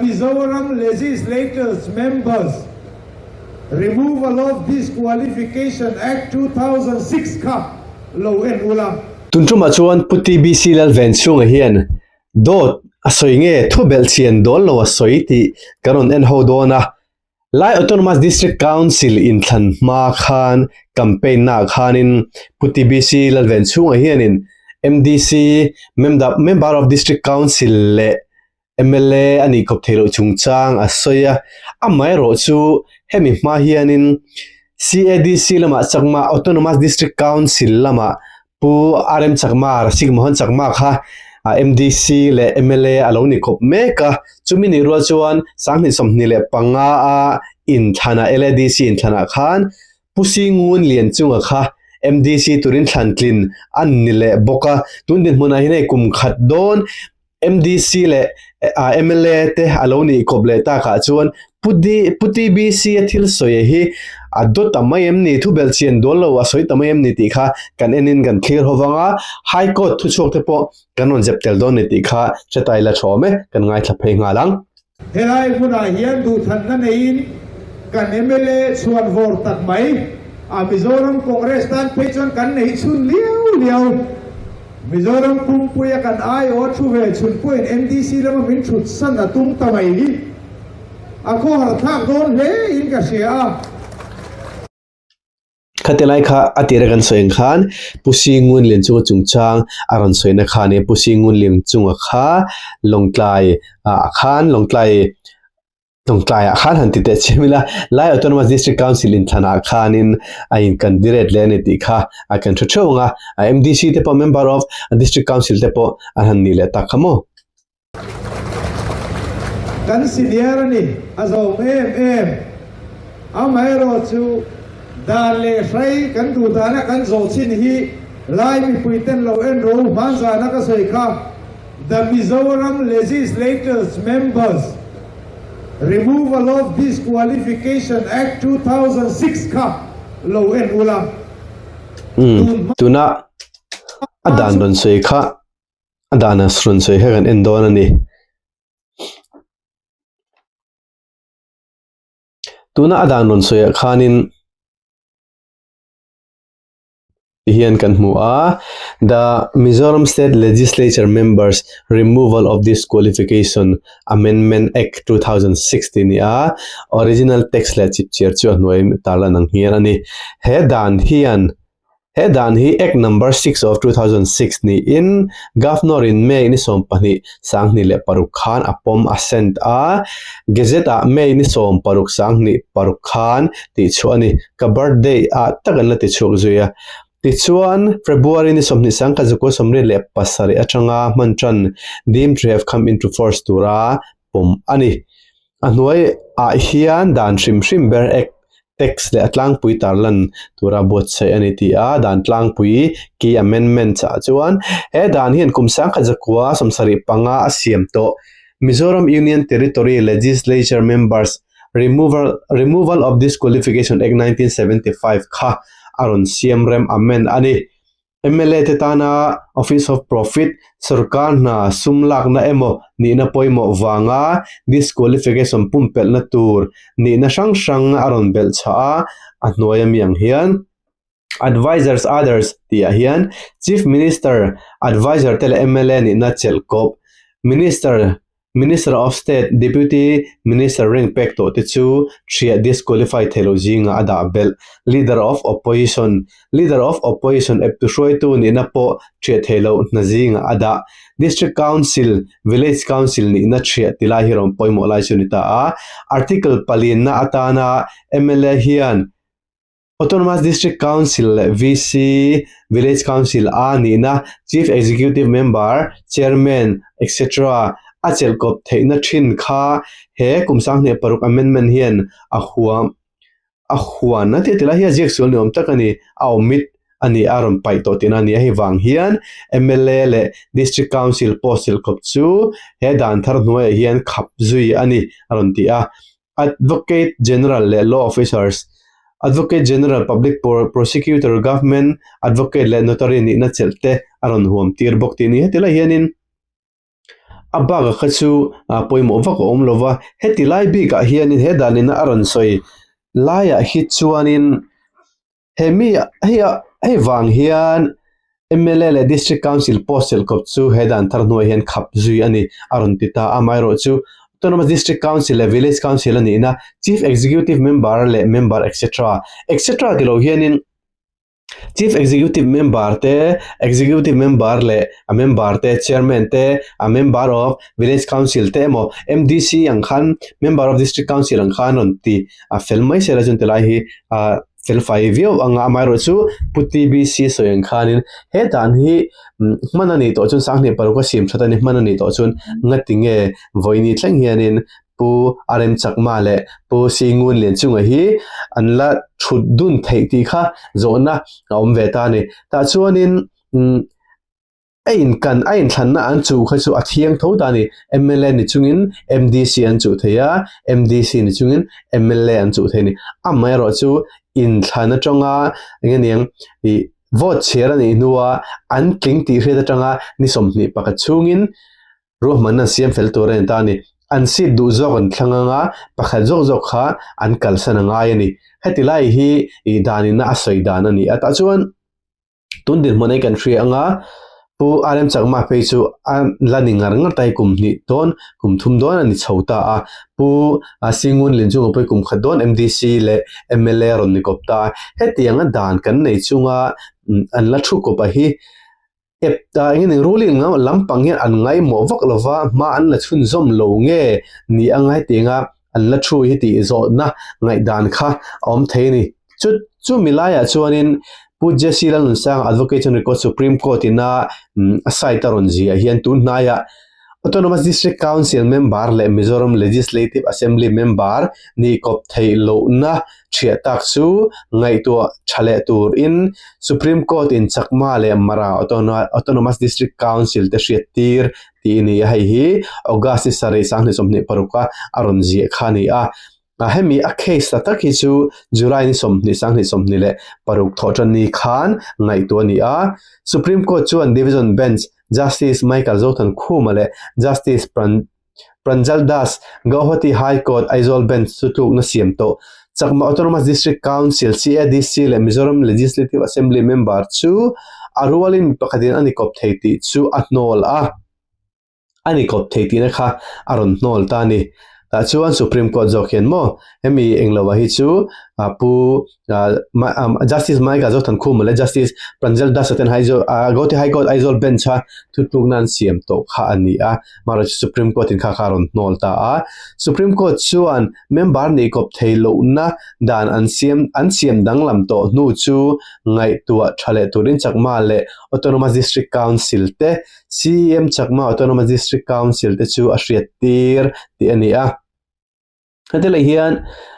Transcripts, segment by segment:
Mizoram Legislators Members Removal of Disqualification Act 2006 kha lo en ula. Tun tumah chuan Pu TBC Lalvenchhunga hian dawt a sawi nge thu belhchian dawn lo a sawi tih kan rawn en ho dawn a. Lai Autonomous District Council inthlan hma khan campaign naah khanin Pu TBC Lalvenchhunga hianin MDC Member of District Council leh mla a nih kawp theih loh chungchang a sawi a, amaherawh chu hemi hma hianin CADC lamah Chakma Autonomous District Council lamah Pu RM Chakma, Rasik Mohan Chakma kha MDC leh mla a lo ni kawp mek a, chumi nih rual chuan 2025 a inthlanah LADC inthlanah khan Pu Singun Lianchunga kha MDC turin thlantlin a ni leh bawk a, tun dinhmunah hian hei kum khat dawn MDC leh mla te a lo nih kawp leh takah chuan Pu Pu TBC a thil sawi hi a dawt ta mai em ni, thu belhchian dawn lo a sawi ta mai em ni tih kha kan enin kan thlir ho vang a, High Court thuchhuak te pawh kan rawn zep tel dawn ni tih kha hretai la tha awm e, kan ngaithla phei nghal ang. Helai hmunah hian duhthanna neiin kan mla chhuan vawr tak mai a Mizoram Congress tan phei chuan kan neih chhun liau liau. Mizoram pumpuia kan aiawh thu ve chhun pawhin MDC lama min thut san a tum ta mai hi a khawhar thlak dawn hle in ka hria a. Khati lai kha a tira kan sawi ang khan Pu Singun Lianchunga chungchang a rawn sawina kha a ni. Pu Singun Lianchunga kha Lawngtlai ah khan Lawngtlai Lawngtlai ah khan han ti teh chiam ila Lai Autonomous District Council inthlanah khanin a in candidate leh a ni tih kha a kan hre theuh ang a. MDC te pawh Member of District Council te pawh an han nih leh tak kha maw. Kan senior a ni, a zawm em em. Amaherawhchu, dan leh hrai kan duh dana kan zawh chin hi Lai mipuiten lo en ro hmanzana ka sawi kha, The Mizoram Legislators Members Removal of Disqualification Act 2006 kha lo en ula. Umm, tuna a dan rawn sawi kha A dan a rawn sawi kha kan en dawn a ni. Tuna a dan rawn sawiah khanin tihian kan hmu a, The Mizoram State Legislature Members Removal of Disqualification Amendment Act 2006 tih a ni a, original text leh chipchiar chu a hnuai tarlan ang hian a ni. He dan hian He dan hi Act Number 6 of 2006 niin Governor in May ni 12 26 khan a pawm assent a, Gazette ah May ni 16 26 khan tihchhuah a ni. Ka birthday ah tak an la tichhuak zui a. Tichuan, February ni 29 atanga hman tan deemed to have come into force tura pawm a ni. A hnuai ah hian dan hrim hrim ber ek text leh a tlangpui tarlan tura buatsaih a ni tih a, dan tlangpui key amendments ah chuan he dan hian kum sangkhat zakua 75 a siam tawh Mizoram Union Territory Legislature Members Removal Removal of Disqualification Act 1975 kha a rawn siam rem amend a ni. Mla te tana Office of Profit, sorkar hna sum lakna emaw nihna pawimawh vanga disqualification pumpelhna tur nihna hrang hrang a rawn belh chhah a, a hnuai ami ang hian Advisers Others tih ah hian Chief Minister Adviser te leh mla nihna chelh kawp Minister Minister of State, Deputy Minister rank pek tawh te chu hriah disqualify thei lo zingah a dah belh. Leader of Opposition, Leader of Opposition eptu hruaitu nihna pawh hriah thei lo hna zingah a dah. District Council, Village Council nihna hriah ti lai hi rawn pawimawh lai chu a ni ta a. Article palinna atana mla hian Autonomous District Council leh VC, Village Council, a nihna, Chief Executive Member, Chairman, etc. A chelh kawp theihna thin kha he kum 26 Amendment hian a huam a huan a ti a ti lai hi a ziak sual ni awm tak a ni, a omit a ni a rawn paih tawh tihna a ni a, hei vang hian mla leh District Council post chelh kawp chu he dan thar hnuaiah hian khap zui a ni a rawn ti a. Advocate General leh Law Officers, Advocate General, Public Prosecutor, Government Advocate leh Notary nihna chelh te a rawn huam tir bawk tih a ni. Heti lai hianin A bak ah kha chu pawimawh vak a awm lo va, heti lai bik ah hianin he dan in a rawn sawi laiah hi chuanin he mi hei ah hei vang hian mla leh district council post chelh kawp chu he dan thar hnuaiah hian khap zui a ni a rawn ti ta a, amaherawhchu autonomous district council leh village council a nihna chief executive member leh member etc etc ti lo hianin Chief Executive Member te, Executive Member leh a member te, Chairman te, a member of Village Council te emaw MDC ang khan Member of District Council ang khan rawn ti a fel mai sela chuan tilai hi a fel fai viau ang a, amaherawh chu Pu TBC sawi ang khanin he dan hi hman a nih tawh chuan Sanghnih paruk a siam that a ni hman a nih tawh chuan ngatinge vawiini thleng hianin Pu RM Chakma leh Pu Singun Lianchunga hi an la thut dun theih tih kha zawhna a awm ve ta a ni. Tah chuanin a inkan a inthlanna an chuh kha chu a thiang tho ta a ni. Mla ni chungin MDC an chuh thei a, MDC ni chungin mla an chuh thei a ni. Amaherawh chu inthlan atanga eng nge niang ih vote chhiar a nih hnua an tling tih hriat atanga ni 21 chhungin Ruahmanna an siam fel tur a ni ta a ni. An seat duh zawk an thlang anga pakhat zawk zawk kha an kalsan a ngai a ni. Heti lai hi ih danina a sawi dan a ni a. Tah chuan tun dinhmun hi kan hria anga Pu RM Chakma phei chu a la ni ngar ngar ta hi kum hnih dawn kum thum dawn a ni chho ta a. Pu Singun Linchunga pawh hi kum khat dawn MDC leh mla a rawn ni kawp ta a. Hetianga dan kan nei chunga an la thu kawp a hi Ep ta eng eng ruling lampang hian an ngaimawh vak lova hma an la chhunzawm lo nge ni a ngai teng a an la thu hi tih zawhna ngaihdan kha a awm thei a ni. Chu chu mi laiah chuanin Pu Jesse Lalnunsanga Advocate chuan record Supreme Court ina a site a rawn ziah hian tun hnaiah Autonomous District Council member leh Mizoram Legislative Assembly member nih kawp theih lohna thiah tak chu ngaihtuah tha leh turin Supreme Court in Chakma leh Mara Autonomous District Council te hriat tir tih a ni a, hei hi August ni sarih 2026 a a rawn ziah kha a ni a. Hemi a case ta tak hi chu July ni 20 2026 thawhtan ni khan ngaihtuah a ni a, Supreme Court chuan Division Bench Justice Michael Zothankhuma leh Justice Pranjal Das, Gauhati High Court Aizawl Bench chu tlukna siam tawh. Chakma Autonomous District Council, CADC, leh Mizoram Legislative Assembly member chu a rualin mi pakhatin a ni kawp thei tih chu a hnawl a. A ni kawp thei tihna kha a rawn hnawl ta a ni. Tah chuan Supreme Court zawk hian maw hemi engloah hi chu Pu Justice Michael Zothankhuma leh Justice Pranjal Das ten Gauhati High Court Aizawl Bench a thutlukna an siam tawh kha a ni a, amaherawhchu Supreme Court in kha kha a rawn hnawl ta a. Supreme Court chuan member nih kawp thei lohna dan an siam an siam danglam tawh hnu chu ngaihtuah tha leh turin Chakma leh Autonomous District Council te CEM Chakma Autonomous District Council te chu a hriat tir tih a ni a. Heti leh hian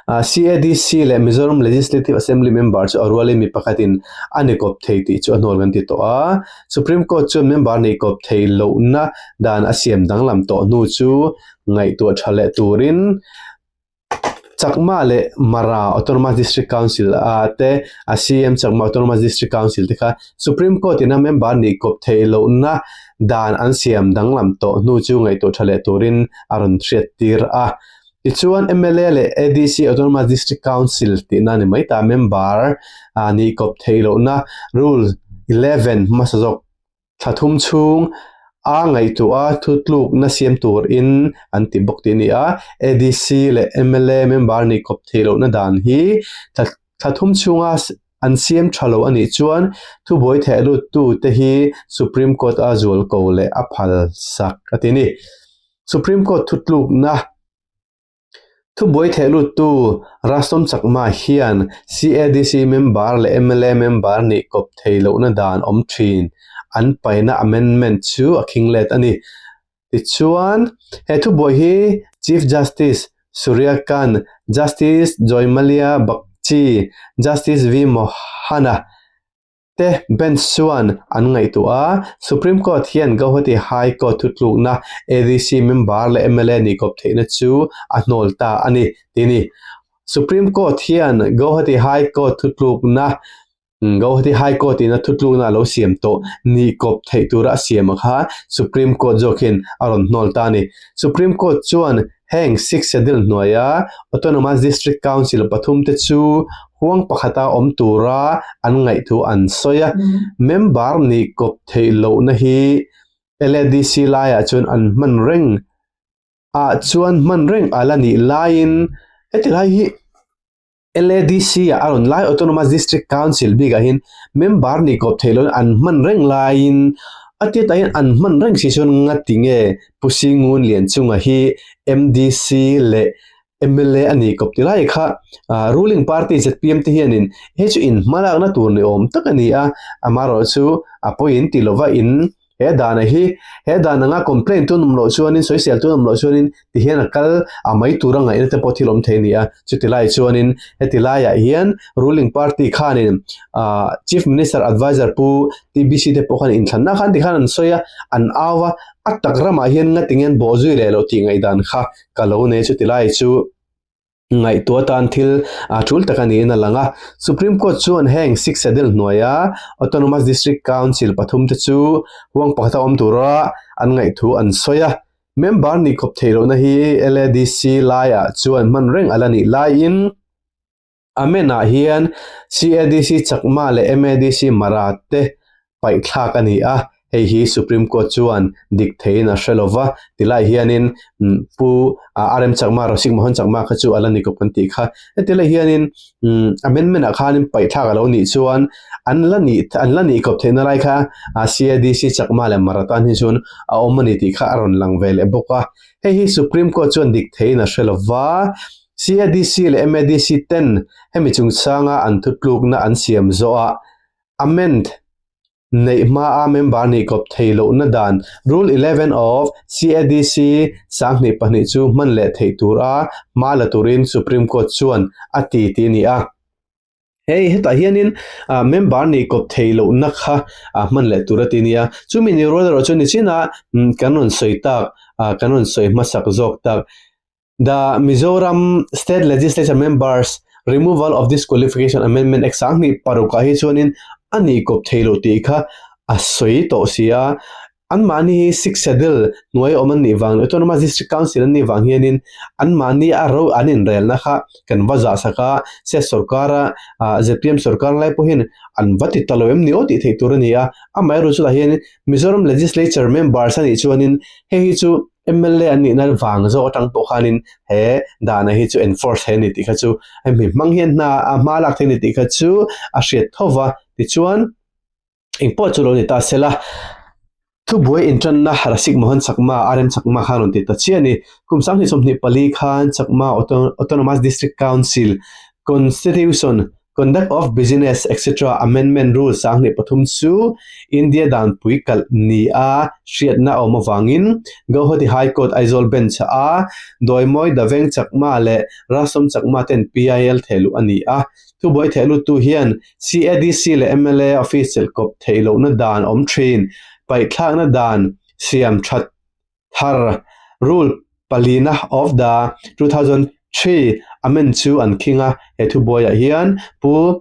CADC leh Mizoram Legislative Assembly member chu a rualin mi pakhatin a ni kawp thei tih chu a hnual kan ti tawh a. Supreme Court chuan member nih kawp thei lohna dan a siam danglam tawh hnu chu ngaihtuah tha leh turin Chakma leh Mara Autonomous District Council a te a CM Chakma Autonomous District Council te kha Supreme Court in a member nih kawp theih lohna dan an siam danglam tawh hnu chu ngaihtuah tha leh turin a rawn hriat tir a. Tichuan mla leh ADC Autonomous District Council tihna ni mai ta member nih kawp theih lohna Rule 11 hmasa zawk Thla thum chhung a ngaihtuah a thutlukna siam turin an ti bawk tih a ni a, ADC leh mla member nih kawp theih lohna dan hi thla thum chhunga an siam tha lo a nih chuan thubuai theh luttu te hi Supreme Court a zual ko leh a phal sak a ti a ni. Supreme Court thutlukna Thubuai theh luttu Rastom Chakma hian CADC member leh mla member nih kawp thei lohna dan awm thin an paina amendment chu a khing let a ni. Tichuan, he thubuai hi Chief Justice Surya Kant, Justice Joymalya Bagchi, Justice V Mohana, te bench chuan an ngaihtuah a, Supreme Court hian Gauhati High Court thutlukna ADC member leh mla nih kawp theihna chu a hnawl ta a ni, ti a ni. Supreme Court hian Gauhati High Court thutlukna. Guwahati High Court in a thutlukna a lo siam tawh nih kawp theih tura a siam a kha Supreme Court zawk hian a rawn hnawl ta a ni. Supreme Court chuan heng Sixth Schedule hnuaia Autonomous District Council pathum te chu huang pakhata awm tura an ngaih thu an sawi a. Member nih kawp theih lohna hi LADC laiah chuan an hman reng ah chuan hman reng a la nih laiin heti lai hi LADC ah a rawn lai Autonomous District Council bikah hian member nih kawp theih loin an hman reng laiin a tiatah hian an hman reng si chuan ngati nge Pu Singun Lianchunga hi MDC leh mla a nih kawp ti lai kha ah ruling party zpm te hianin hei chu in hmalakna tur ni awm tak a ni a amaherawhchu a pawiin ti lova in He dana hi, he dan anga complaint tun awm loh chuanin, sawisel tun awm loh chuanin ti hian a kal a mai tura ngaihna te pawh thil awm thei a ni a. Chuti lai chuanin heti laiah hian ruling party khanin ah Chief Minister Adviser Pu TBC te pawh khan inthlanna khan tikhan an sawi a, an au a, a tak ramah hian ngatinge an bawhzui leh loh tih ngaihdan kha ka lo nei a chuti lai chu. Ngaihtuah atan thil a tul tak a niin a lang a. Supreme Court chuan heng Sixth Schedule hnuaia Autonomous District Council pathum te chu huang pakhata awm tura an ngaihthu an sawi a. Member nih khawp theih lohna hi LADC laiah chuan hman reng a la nih laiin Amen ah hian CADC Chakma leh MADC Mara te paihthlak a ni a, hei hi Supreme Court chuan dik theiin a hre lo va, tilai hianin Pu RM Chakma, Rasik Mohan Chakma kha chu a la ni kawp kan tih kha. Heti lai hianin amendment ah khanin paihthlak a lo nih chuan an la nih an la nih kawp theihna lai kha CADC Chakma leh Mara tan hi chuan a awm a ni tih kha a rawn lang ve leh bawk a. Hei hi Supreme Court chuan dik theiin a hre lo va, CADC leh MADC ten hemi chungchanga an thutlukna an siam zawhah Amend neih hmaa member nih kawp thei lohna dan Rule 11 of CADC 22 chu hman leh theih tura hma la turin Supreme Court chuan a ti tih a ni a. Hei hetah hianin member nih kawp thei lohna kha hman leh tur a ti a ni a. Chumi ni rual erawh chu nichinah kan rawn sawi tak, kan rawn sawi hmasak zawk tak. The Mizoram State Legislature Members Removal of Disqualification Amendment Act 2006 ah hi chuanin a nih kawp thei loh tih kha a sawi tawh si a. Anmahni hi Sixth Schedule hnuai awm an nih vang leh Autonomous District Council an nih vang hianin anmahni a ro an inrelna kha kan va zah sak a, state sorkara zpm sorkar lai pawhin an va ti ta lo em ni aw tih theih tur a ni a. Amaherawhchu chutah hianin Mizoram Legislature Members a nih chuanin hei hi chu mla an nihna vang zawk atang pawh khanin he dana hi chu enforce thei a ni tih kha chu hemi hmang hian hna a hma lak thei a ni tih kha chu a hriat tho va tichuan engpawh chu lo ni ta sela thubuai intanna Rasik Mohan Chakma RM Chakma khan rawn ti ta chiah a ni kum 2024 khan Chakma Autonomous District Council Constitution Conduct of Business etc. Amendment Rule 2003 chu India danpui kalh ni a hriatna a awm avangin Guwahati High Court Aizawl Bench a Dawimawi Daveng Chakma leh Rasom Chakma ten PIL thehluh a ni a. Thubuai thehluttu hian CADC leh mla office chelhkawp theih lohna dan awm thin, paihthlakna dan siam that thar Rule palina of the 2003 Amend chu an khing a, he thubuaiah hian Pu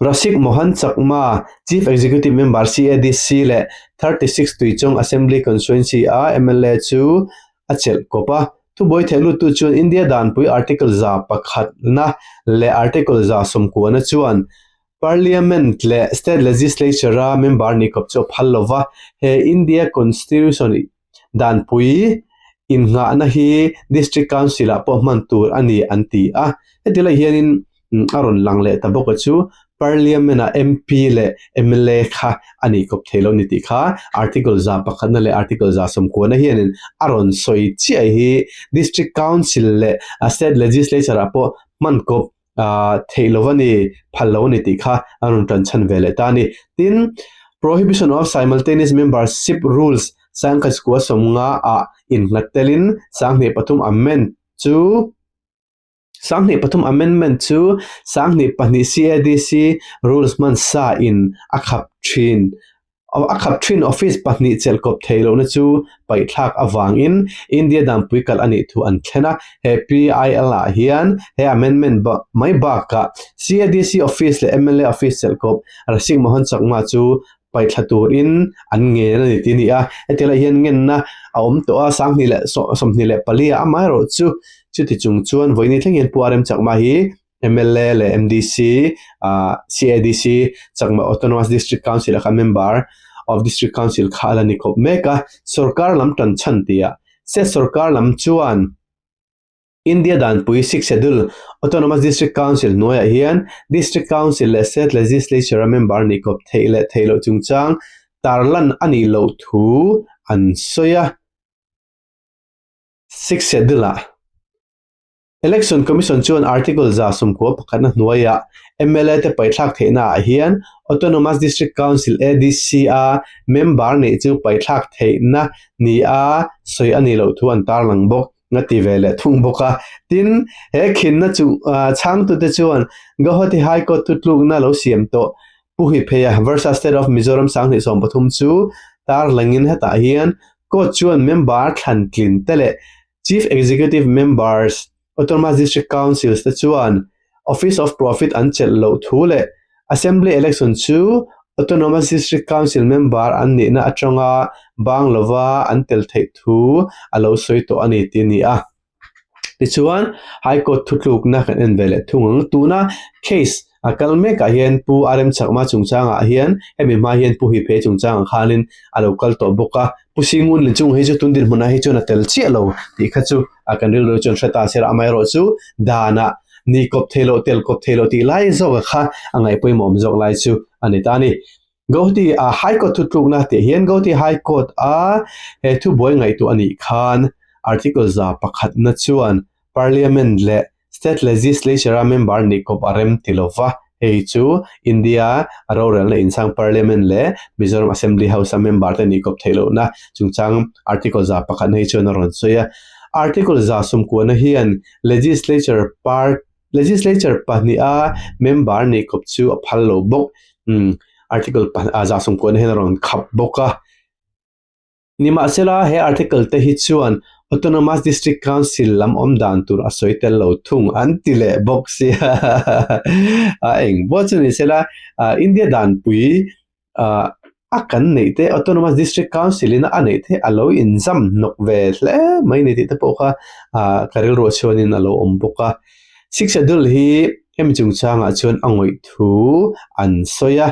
Rasik Mohan Chakma, Chief Executive Member CADC leh 36 Tuichawng Assembly Constituency a mla chu a chelh kawp a. Thubuai thehluttu chuan India danpui Article 101 leh Article 90 chuan Parliament leh State Legislature-a member nih kawp chu a phal lo va, he India Constitution danpui innghahna hi District Council-ah pawh hman tur a ni an ti a. Heti lai hianin a rawn lang leh ta bawk a chu Parliament-a MP leh mla kha a nih kawp thei lo ni tih kha Article 101 leh Article 90 hianin a rawn sawi chiah hi District Council leh State Legislature-ah pawh hman kawp ah theih lo a ni, phal lo a ni tih kha a rawn tan chhan ve leh ta a ni. Tin, Prohibition of Simultaneous Membership Rules 1950 ah innghat telin 2003 Amend chu 2003 Amendment chu 2002 CADC Rules hmansa in a khap thin. A khap thin office pahnih chelh kawp theih lohna chu paihthlak avangin India danpui kalh a nih thu an thlen a. He PIL ah hian he amendment mai bakah CADC office leh mla office chelh kawp Rasik Mohan Chakma chu paihthla turin an ngen a ni tih a ni a. Heti lai hian ngenna a awm tawh a, sanghnih leh 24 ah amaherawhchu chuti chung chuan vawiin thleng hian Pu RM Chakma hi mla leh MDC, CADC, Chakma Autonomous District Council a kha member of District Council kha a la ni khawp mek a, sorkar lam tan chhan tih ah state sorkar lam chuan India danpui Sixth Schedule Autonomous District Council hnuaiah hian District Council leh State Legislature a member nih kawp theih leh theih loh chungchang tarlan a nih loh thu an sawi a. Sixth Schedule ah. Election Commission chuan Article 110 pakhatna hnuaiah mla te paithlak theihna ah hian Autonomous District Council, ADC, a member neih chu paithlak theihna ni a sawi a nih loh thu an tarlang bawk nga ti ve leh thung bawk a. Tin, he khinna chu chhangtute chuan Guwahati High Court thutlukna lo siam tawh Pu Huipheia versus State of Mizoram 2013 chu tarlangin hetah hian Court chuan member thlan tlin te leh Chief Executive Members, Autonomous District Councils te chuan Office of Profit an chelh loh thu leh Assembly Election chu Autonomous District Council member an nihna atanga bang lova an tel theih thu a lo sawi tawh a ni tih a ni a. Tichuan, High Court thutlukna kan en ve leh thung ang. Tuna case a kal mekah hian Pu RM Chakma chungchangah hian hemi hma hian Pu Hiphe chungchangah khanin a lo kal tawh bawk a. Pu Singun leh chung hi chu tun dinhmunah hi chuan a tel chiah lo tih kha chu a kan rilru chuan hre ta sir a, amaherawh chu danah ni kawp thei loh tel kawp thei loh tih lai zawk kha a ngaih pawimawh awm zawk lai chu a ni ta a ni. Guwahati a High Court thutlukna tih hian Guwahati High Court a he thubuai ngaihtuah a nih khan Article 100 na chuan Parliament leh State Legislature a member nih kawp a rem ti lo va, hei chu India rorelna insang Parliament leh Mizoram Assembly House a member te nih kawp theih lohna chungchang Article 100 na hi chuan a rawn sawi a. Article 90 hian Legislature part Legislature pahniha member nih kawp chu a phal lo bawk. Article 90 hian a rawn khap bawk a. Nimahsela, he article te hi chuan Autonomous District Council lam awm dan tur a sawi tel lo thung an ti leh bawk sia. A eng buat chu ni sela, India danpui a kan neih te Autonomous District Council in a neih te a lo inzam hnawk ve hle mai ni tih te pawh kha ka rilruah chuanin a lo awm bawk a. Sixth Schedule hi hemi chungchangah chuan a ngawih thu an sawi a.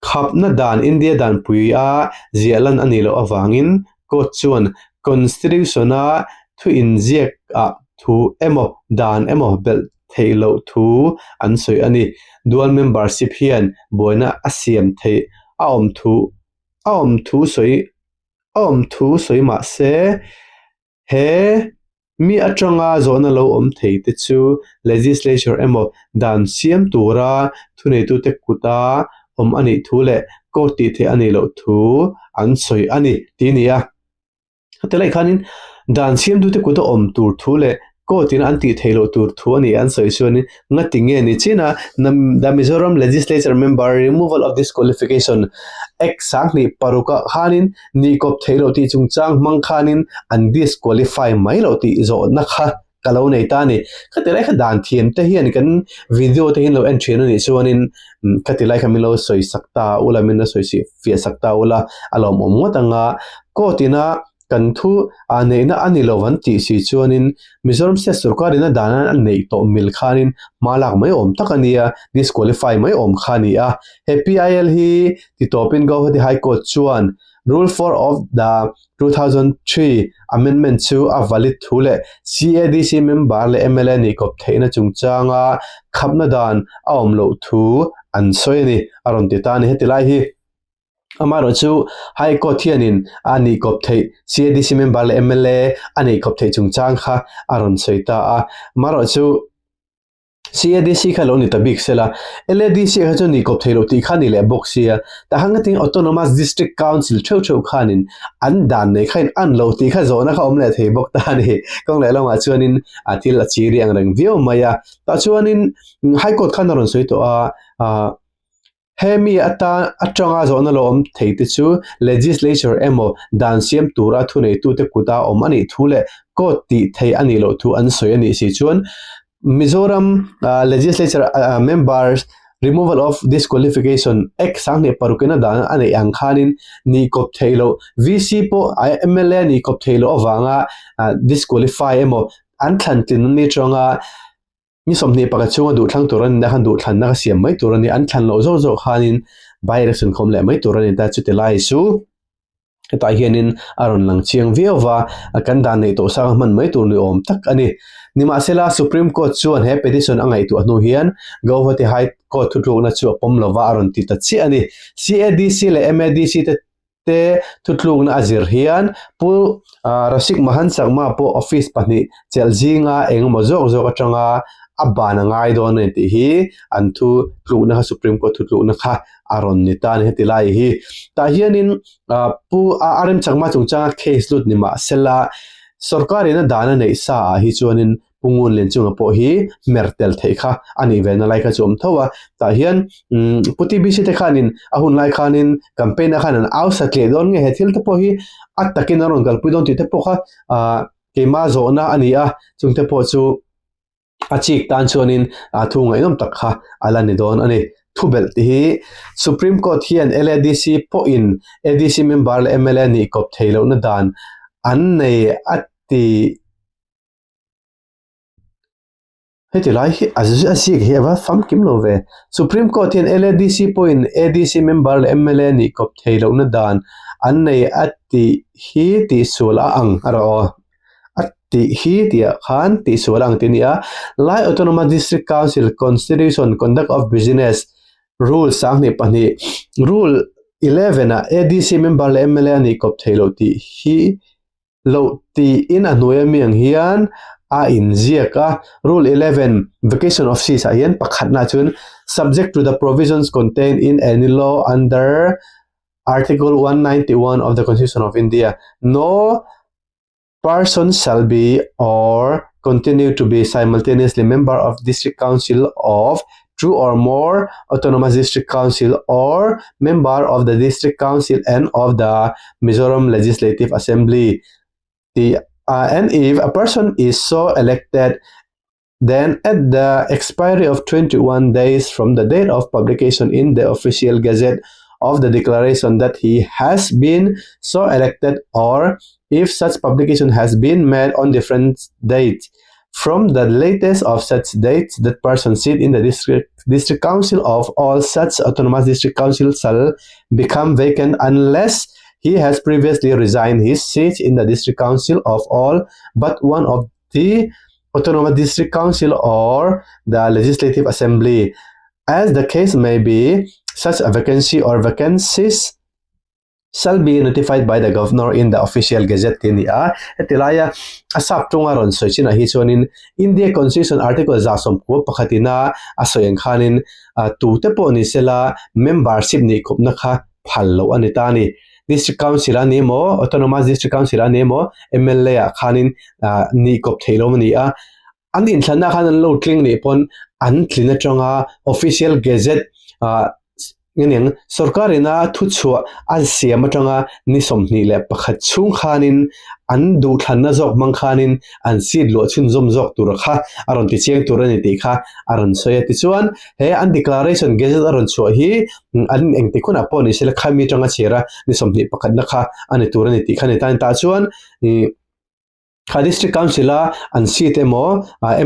Khapna dan India danpui a ziah lan a nih loh avangin court chuan Constitution-a thu inziak ah thu emaw dan emaw belh theih loh thu an sawi a ni. Dual membership hian buaina a siam theih a awm thu a awm thu sawi a awm thu sawi mah se He mi atanga zawhna lo awm thei te chu legislature emaw dan siam tura thuneitute kuta awm a nih thu leh court tih theih a nih loh thu an sawi a ni tih a ni a. Heti lai khanin dan siamtute kuta awm tur thu leh court in an tih theih loh tur thu a nih an sawi chuanin Ngati nge ni chin a, The Mizoram Legislature Member Removal of Disqualification Act 2006 ah khanin nih kawp theih loh tih chungchang hmang khanin an disqualify mai loh tih zawhna kha ka lo nei ta a ni. Khati lai kha dan thiam te hian kan video te hian lo en thin a nih chuanin khati lai kha min lo sawi sak ta ula, min lo sawi fiah sak ta ula a lawmawm ngawt ang a. Court ina Kan thu ah neihna a ni lo an tih si chuanin Mizoram State sorkarin a dan a neih tawh mil khanin hma lak mai awm tak a nia, disqualify mai awm kha a ni a. He PIL hi ti tawpin Guwahati High Court chuan Rule 4 of the 2003 Amendment chu a valid thu leh CADC member leh mla nih kawp theihna chungchanga khapna dan a awm loh thu an sawi a ni, a rawn ti ta a ni. Heti lai hi. Amaherawh chu High Court hianin a nih kawp theih CADC member leh mla a neih kawp theih chungchang kha a rawn sawi ta a. Amaherawh chu CADC kha lo ni ta bik sela, LADC kha chu nih kawp theih loh tih kha ni leh bawk sia. Tahan ka ting Autonomous District Council theuh theuh khanin an dan nei kha in an lo tih kha zawhna kha awm leh thei bawk ta a ni. Kawng leh lamah chuanin a thil a chiri ang reng viau mai a. Tah chuanin High Court khan a rawn sawi tawh a, ah. Hemi atan atanga zawhna lo awm thei te chu Legislature emaw dan siam tura thuneitute kuta awm a nih thu leh court tih theih a nih loh thu an sawi a nih si chuan Mizoram Legislature Members Removal of Disqualification Act 2006 in a dan a neih ang khanin nih kawp theih loh VC pawh mla nih kawp theih loh avanga disqualify emaw an thlan tlin a ni atanga Ni 21 chhunga duhthlang tur a ni na khan duhthlanna ka siam mai tur a ni. An thlan loh zawk zawk khanin by election khawm leh mai tur a ni ta. Chuti lai chu hetah hianin a rawn lang chiang viau va, kan dan neih tawh sang a hman mai tur ni awm tak a ni. Nimahsela, Supreme Court chuan he petition a ngaihtuah hnu hian Guwahati High Court thutlukna chu a pawm lova a rawn ti ta chiah a ni. CADC leh MADC te te thutlukna a zir hian Pu Rasik Mahan Chakma pawh office pahnih chelh zinga engemaw zawk zawk atanga a ban a ngai dawn a ni tih hi an thu tlukna kha Supreme Court thutlukna kha a rawn ni ta a ni heti lai hi. Tah hianin Pu RM Chakma chungchanga case lut ni mah sela sorkarin a dan a neih sa ah hi chuanin Pu Ngun Lianchunga pawh hi hmer tel theih kha a nih ve na lai kha chu awm tho a. Tah hian umm Pu TBC te khanin a hun lai khanin campaign ah khan an au sa tleh dawn nge he thil te pawh hi a takin a rawn kalpui dawn tih te pawh kha ah keimah zawhna a ni a, chung te pawh chu a chik tan chuanin ah thu ngaihnawm tak kha a la ni dawn a ni. Thubelh tih hi Supreme Court hian LADC pawhin ADC member leh mla nih kawp theih lohna dan an nei a ti. Heti lai hi a ziak hi a va famkim lo ve. Supreme Court hian LADC pawhin ADC member leh mla nih kawp thei lohna dan an nei a tih hi tihsual a ang a rawh aw. A tih hi tihah khan tihsual a ang tih a ni a. Lai Autonomous District Council Constitution Conduct of Business Rule 22 Rule 11 ah ADC member leh mla nih kawp thei loh tih hi loh tiin a hnuai ami ang hian a inziak a, Rule 11, Vacation of Seats ah hian pakhatna chuan subject to the provisions contained in any law under Article 191 of the Constitution of India, no person shall be or continue to be simultaneously member of District Council of two or more autonomous district council or member of the district council and of the Mizoram Legislative Assembly. The, uh, and if a person is so elected, then at the expiry of 21 days from the date of publication in the official gazette of the declaration that he has been so elected or if such publication has been made on different dates from the latest of such dates that person sit in the district district council of all such autonomous district council shall become vacant unless he has previously resigned his seat in the district council of all but one of the autonomous district council or the legislative assembly as the case may be such a vacancy or vacancies shall be notified by the Governor in the official gazette tih a ni a. Heti laia a sap tawnga rawn sawi chinah hi chuanin India Constitution Article 110 pakhatina a sawi ang khanin tute pawh ni sela membership nih khawpna kha phal loh a ni ta a ni. District Council a ni emaw, Autonomous District Council a ni emaw, mla ah khanin nih kawp theih lo a ni a. An inthlanna khan an lo tling nih pawn an tlin atanga official gazette ah Ngeniang sorkar ina thuchhuah a siam atanga ni 21 chhung khanin an duhthlanna zawk hmang khanin an seat luah chhunzawm zawk tur kha a rawn ti chiang tur a ni tih kha a rawn sawi a. Tichuan he an declaration gazette a rawn chhuah hi an engtik hunah pawh ni sela khami atanga chhiar a ni 21 na kha a ni tur a ni tih kha a ni ta a ni. Tah chuan ih Kha District Council a an seat emaw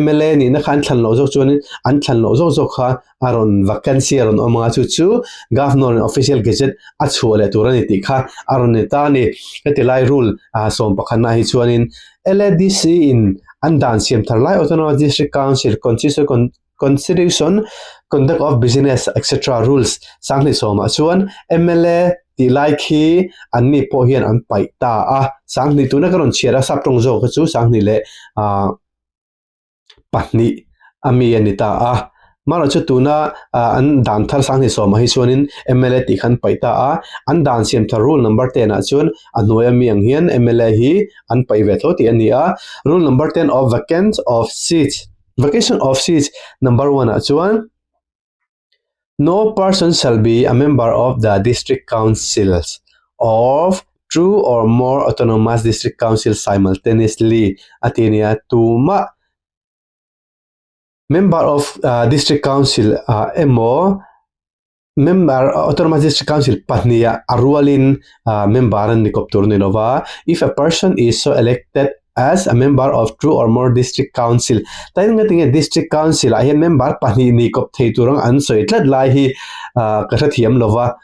mla nihna kha an thlan loh zawk chuanin an thlan loh zawk zawk kha a rawn vacancy a rawn awm ang a, chu chu Governor in official gazette a chhuah leh tur a ni tih kha a rawn ni ta a ni. Heti lai rule sawmpakhatna hi chuanin LADC in an dan siam thar lai Autonomous District Council Constitution Constitution, Conduct of Business etc. Rules 2010 ah chuan mla tih lai khi an ni pawh hian an paih ta a, 20 tuna ka rawn chhiar a sap tawng zawk kha chu 22 a mi a ni ta a. Marawh chu tuna an dan thar 2010 ah hi chuanin mla tih kha an paih ta a, an dan siam thar rule number 10 ah chuan a hnuai ami ang hian mla hi an paih ve tho tih a ni a. Rule number 10 of vacant of seats. Vacation of seats number one ah chuan No person shall be a member of the District Councils of two or more autonomous District Councils simultaneously a ti a nia. Tumah member of District Council ah emaw member Autonomous District Council pahniha a rualin member an ni kawp tur a ni lova. If a person is so elected as a member of two or more District Council tain nga tinge District Council ah hian member pahnih ni kawp thei tur ang an sawi tlat lai hi ka hrethiam lova.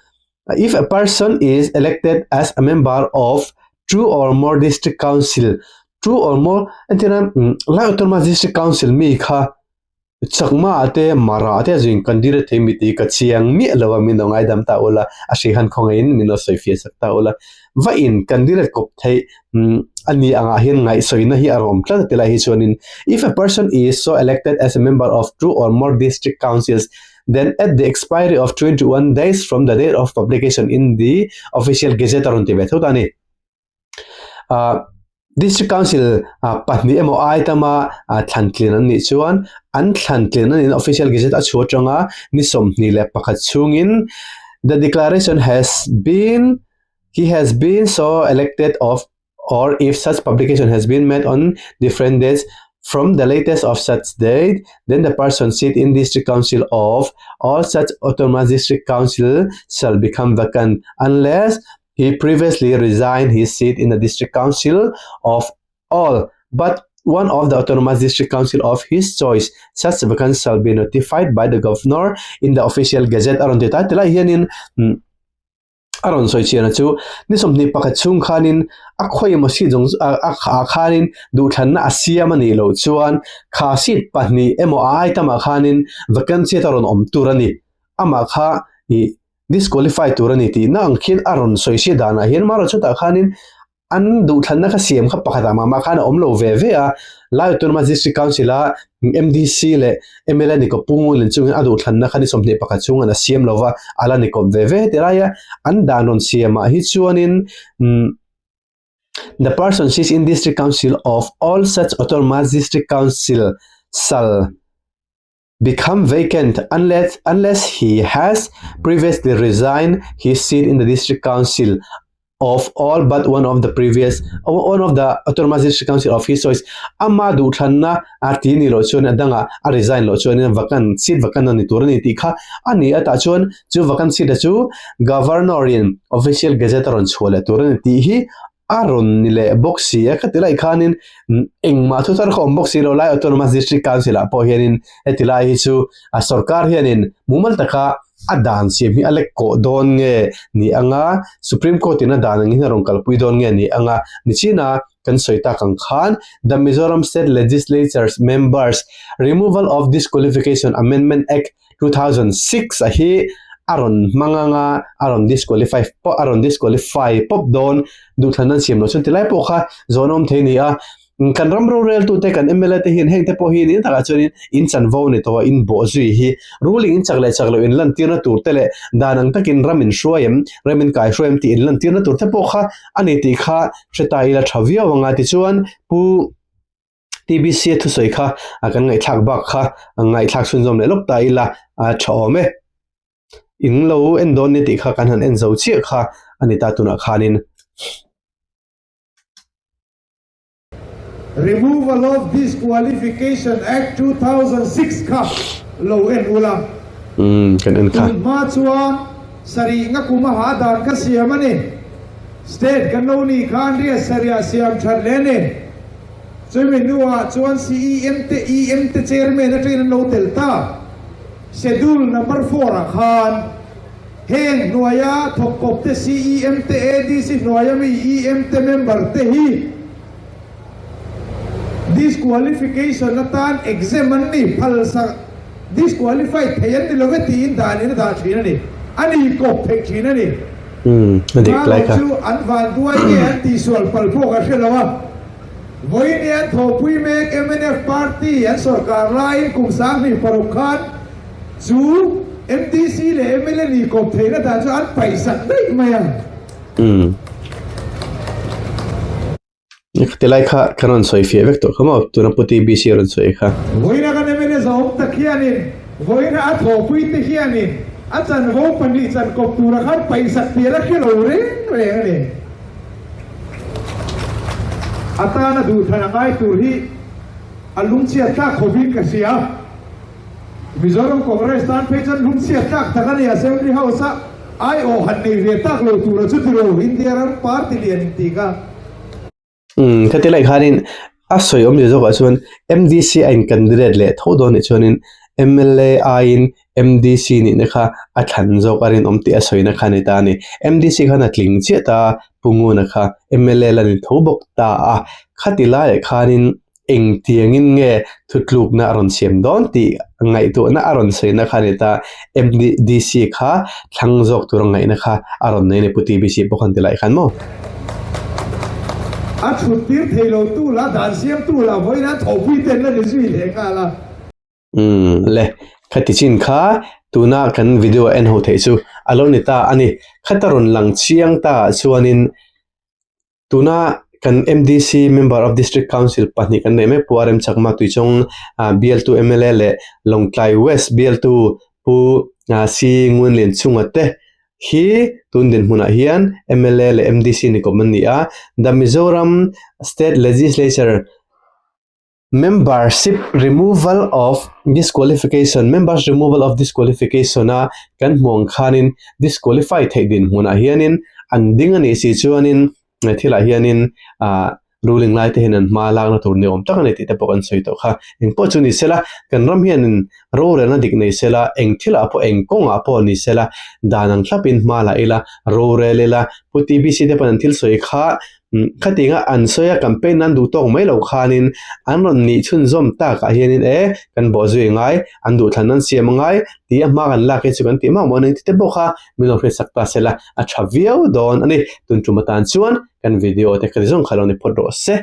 If a person is elected as a member of two or more District Council two or more entirna lai Autonomous District Council mi kha Chakma te Mara te zing kan dir thei mi tih ka chiang miah lo a min lo ngaidam ta ula a hri han khawngaih in min lo sawi fiah sak ta ula va in kan dir kawp theih a ni angah hian ngaihsawina hi a rawm tlat a tilai hi chuanin if a person is so elected as a member of two or more district councils then at the expiry of 21 days from the date of publication in the official gazette a rawn ti ve tho ta a ni. Ahh District Council ah pahnih emaw ai tama ah thlan tlin an nih chuan an thlan tlin a niin official gazette a chhuah atanga ni 21 chhungin the declaration has been he has been so elected of or if such publication has been made on different dates from the latest of such date then the person seat in District Council of all such autonomous District Council shall become vacant unless He previously resigned his seat in the District Council of all but one of the Autonomous District Council of his choice. Such vacancy shall be notified by the Governor in the official gazette. A rawn ti ta tilai hianin a rawn sawi chian a chu ni 21 chhung khanin a khawi emaw seat zawng ah khanin duhthlanna a siam a nih loh chuan kha seat pahnih emaw a ai tamah khanin vacancy a rawn awm tur a ni. Amah kha ih disqualify tur a ni tih na ang khian a rawn sawi hriat danah hian marawh chutah khanin an duhthlanna kha siam kha pakhat ah mah mah khan a awm lo ve ve a, Lai Autonomous District Council a MDC leh mla ni kawp Pu Ngulin chung hian a duhthlanna kha ni 21 chhung an a siam lo va, a la ni kawp ve ve heti laia an dan rawn siamah hi chuanin umm The person sits in District Council of all such Autonomous District Council shall become vacant unless unless he has previously resigned his seat in the district council of all but one of the previous one of the autonomous district council of his choice ama duhthlanna a ti ni loh chuan a danga a resign loh chuan vacant seat vacant a ni tur a ni tih kha a ni a tah chuan chu vacant seat a chu governor in official gazette a rawn chhuah leh tur a ni tih hi A rawn ni leh bawk si a, khati lai khanin engmah thu thar kha awm bawk si lo lai Autonomous District Council ah pawh hianin heti lai hi chu a sorkar hianin mumal taka a dan siam hi a lek kawh dawn nge ni anga Supreme Court in a dan angin a rawn kalpui dawn nge ni anga nichina kan sawi tak ang khan The Mizoram State Legislature's Members Removal of Disqualification Amendment Act 2006 a hi a rawn hmang anga a rawn disqualify pawh a rawn disqualify pawp dawn duhthlan an siam loh chuan tilai pawh kha zawn a awm thei a ni a kan ram rorel tute kan mla te hian heng te pawh hi ni takah chuan in chanvo a ni tawh a in bawh zui hi ruling in chak leh chak loh in lan tirna tur te leh dan ang takin ram in hruai em ram in kai hruai em tih in lan tirna tur te pawh kha a ni tih kha hre ta ila tha viau anga tichuan pu TBC a thusawi kha a kan ngaihthlak bak kha ngaihthlak chhunzawm leh lawk ta ila a tha awm e. In lo en dawn ni tih kha kan han en zo chiah kha a ni ta tunah khanin. Removal of Disqualification Act 2006 kha lo en ula. Umm kan en kha. Tun hma chuan sarih nga kum a ha dan kha siam a ni. State kan lo nih khan riat sarih ah siam that leh a ni. Chumi hnuah chuan CEM te EM te chairman atangin an lo tel ta. Schedule number four ah khan heng hnuaia thawkkawp te CEM te ADC hnuaia mi EM te member te hi disqualification atan exempt an ni phalsak disqualified thei an ni lo ve tiin danin a dah thin a ni. A ni kawp theih thin a ni. Umm a dik lai kha. Chu an vanduai nge an tihsual palh pawh ka hre lo a. Vawiin an thawhpui mek mnf party an sawrkar laiin kum 2006 khan chu MDC leh mla ni kawp theihna dan chu an paihsak daih mai a. Umm. Tilai kha kan rawn sawi fiah vek tawh kha maw tuna Pu TBC a rawn sawi kha. Vawiina kan mla zawm tak hianin vawiina a thawhpui te hianin. A chanvo pahnih chan kawp tura khan paihsak tih a la hre lo reng reng a ni. A tana duhthlan a ngai tur hi a lungchhiat tlak khawpin ka hria. Mizoram Congress tan phei chuan lungchhiat tlak tak a ni. Assembly House a aiawh han nei ve tak lo tura chu tiro India ram party lian inti kha. Umm khati lai khanin a sawi awmzia zawkah chuan M_D_C a in candidate leh tho dawn anih chuanin M_L_A aiin M_D_C nihna kha a thlan zawk a rinawm tih a sawina kha a ni ta a ni. M_D_C khan a tling chiah ta a Pu Nguna kha M_L_A la ni tho bawk ta a khati laiah khanin engtiangin nge thutlukna a rawn siam dawn tih ngaihtuahna a rawn sawina kha a ni ta M_D_C kha thlang zawk tur a ngaihna kha a rawn nei a ni Pu T_B_C pawh khan ti lai khan maw. A chhut tir thei lo tu la dan siam tu la vawiin an thawhpui ten la ni zui leh nghal a. Umm le, khati chin kha tuna kan video en ho theih chu a lo ni ta a ni. Khata rawn lang chiang ta ah chuanin Tuna kan MDC Member of District Council pahnih kan neih mek Pu RM Chakma Tuichawng bialtu mla leh Lawngtlai West bialtu Pu C Ngunlian Chunga te hi tun dinhmunah hian mla leh MDC ni kawm an ni a. The Mizoram State Legislature Membership removal of disqualification Members removal of disqualification a kan hmuh ang khanin disqualify theih dinhmunah hianin an ding a nih si chuanin he thilah hianin ah ruling lai te hian an hma lakna tur ni awm tak a ni tih te pawh kan sawi tawh kha. Engpawh chu ni sela kan ram hianin rorelna dik nei sela eng thilah pawh eng kawngah pawh ni sela dan ang thlapin hma la ila rorel ila Pu TBC te pawn an thil sawi kha Khatinga an sawi a campaign nan duh tawk mai lo khanin an rawn nih chhunzawm takah hianin e kan bawh zui ngai, an duhthlan nan siam angai tih a hma kan lak hi chu kan tih mah mah a ni tite pawh kha min lo hriatsak ta sela a tha viau dawn a ni. Tun tum atan chuan kan video te kha ti zawng kha lo ni phawt rawh se.